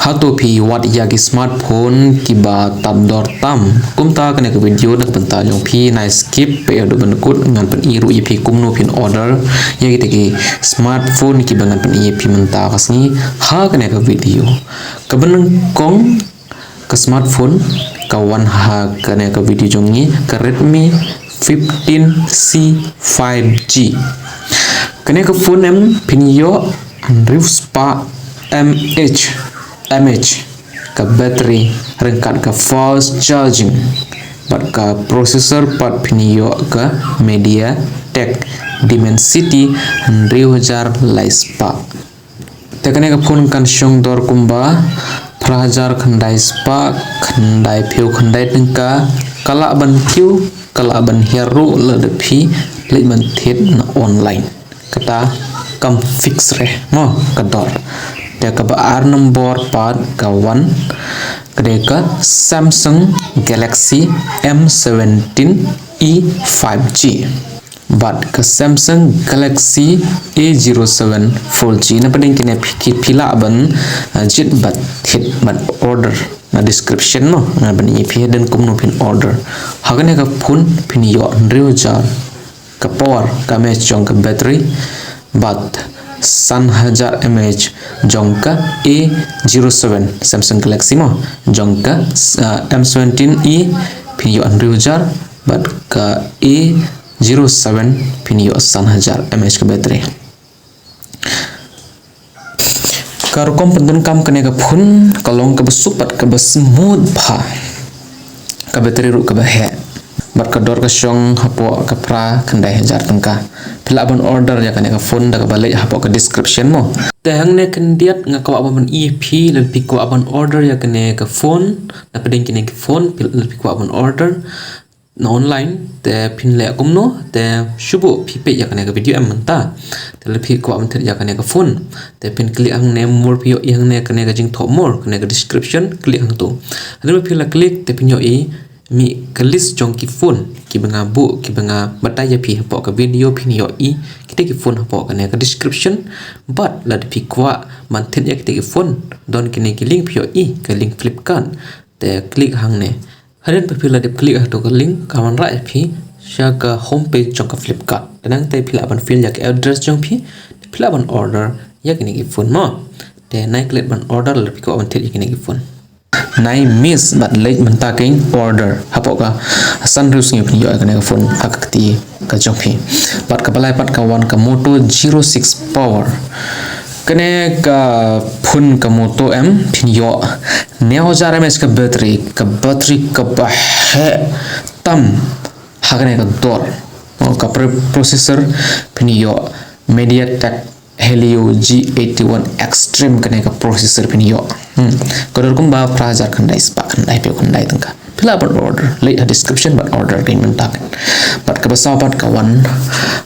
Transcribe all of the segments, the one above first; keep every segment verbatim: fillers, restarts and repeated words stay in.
Hato phi wad ïa ki smartphone kiba tad dor tam? Kumta kane ka video na ka bynta jong phi, nai skip, phi ïoh ban kut, ngan pyni ruh ïa phi kumno phin order ïa kita ki smartphone kiba ngan pyni ïa phi mynta ka sngi ha kane ka video. Kaba nyngkong, ka smartphone ka wan ha kane ka video jong ngi, ka Redmi fifteen C five G. Kane ka phone em phin ïoh hynriew spah mAh, mAh ka battery ryngkat ka fast charging. Bad ka processor pat phin ïoh ka MediaTek Dimensity hynriew hajar lai spah. Te kane ka phone kan shong dor kumba phra hajar khyndai spah khyndai phew khyndai tyngka. Ka lah ban kiew, ka lah ban hiar ruh lada phi leit ban thied na online. Kata kam fix re mo ka dor. Te kaba ar nombor pat ka wan, ka dei ka Samsung Galaxy M seventeen E five G bad ka Samsung Galaxy A zero seven four G. Na pdeng kine phi, phi lah ban, ah, jied bad thied bad order na description mo. Ngan pyni ïa phi hadien kumno phin order. Ha kane ka phone phin ïoh hynriew hajar ka power, ka mAh jong ka battery, bad san hajar mAh jong ka A zero seven, Samsung Galaxy mo, jong ka, ah, M seventeen E phin ïoh hynriew hajar, bad ka A zero seven phin ïoh san hajar mAh ka battery. Ka rukom pyndonkam kane ka phone ka long kaba suk bad kaba smooth bha. Ka battery ruh kaba heh. Bad ka dor ka shong hapoh ka phra khyndai hajar tyngka. Phi lah ban order ïa kane ka phone da kaba leit hapoh ka description mo. Te hangne khyndiat nga kwah ban pyni ïa phi, lada phi kwah ban order ïa kane ka phone, na pdeng kine ki phone, phi, lada phi kwah ban order na online, te phin leh kumno, te shu buh phi peit ïa kane ka video em mynta. Te lada phi kwah ban thied ïa kane ka phone, te phin click hangne more, phi ïohi hangne kane ka jingthoh more, kane ka description, click hangto. Hadien ba phi la click, te phin ïohi mih ka list jong ki phone kiba nga buh, kiba nga batai ïa phi hapoh ka video, phin ïohi kita ki phone hapoh kane ka description. Bad lada phi kwah ban thied ïa kita ki phone, don kine ki link, phi ïohi ka link Flipkart. Te click hangne. Hadien ba phi la dep click ha kato ka link, kan wanrah ïa phi sha ka home page jong ka Flipkart. Te nangta phi lah ban fill ïa ka address jong phi, te phi lah ban order ïa kine ki phone mo. Te nai klet ban order lada phi kwah ban thied ïa kine ki phone. Nai miss bad leit mynta kein order hapoh ka san hynriew sngi phin ïoh ïa kane ka phone ha ka kti ka jong phi. Bad kaba lai pat ka wan ka Moto zero six Power. Kane ka phone ka Moto em phin ïoh hynñiew hajar mAh ka battery, ka battery kaba heh tam ha kane ka dor. Oh, ka pre-, processor phin ïoh MediaTek Helio G eighty-one Extreme, kane ka processor phin ïoh. Hmm. Ka dor kumba phra hajar khyndai spah khyndai phew khyndai tyngka. Phi lah ban order, leit ha description bad order kein mynta kein. Bad kaba saw pat ka wan,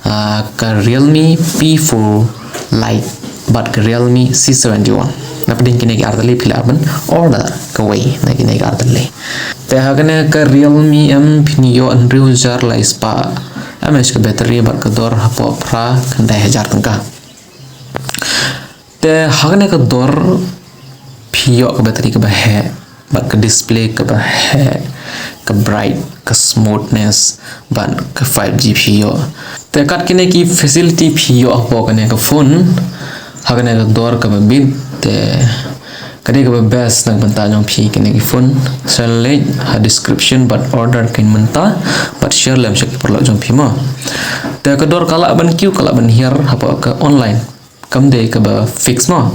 ah, ka Realme P four Lite bad ka Realme C seventy-one. Na pdeng kine ki ar tylli phi lah ban order kawei na kine ki ar tylli. Te ha kane ka Realme em phin ïoh hynriew hajar lai spah mAh ka battery bad ka dor hapoh phra khyndai hajar tyngka. Te ha kane ka dor phi ïoh ka battery kaba heh, bad ka display kaba heh, ka bright, ka smoothness, bad ka five G phi ïoh. Te kat kine ki facility phi ïoh hapoh kane ka phone ha kane ka dor kaba bit, te ka dei kaba best na ka bynta jong phi kine ki phone. Sa leit ha description bad order kein mynta, bad share lem sha ki paralok jong phi mo. Te ka dor ka lah ban kiew, ka lah ban hiar hapoh ka online. Kam dei kaba fix mo.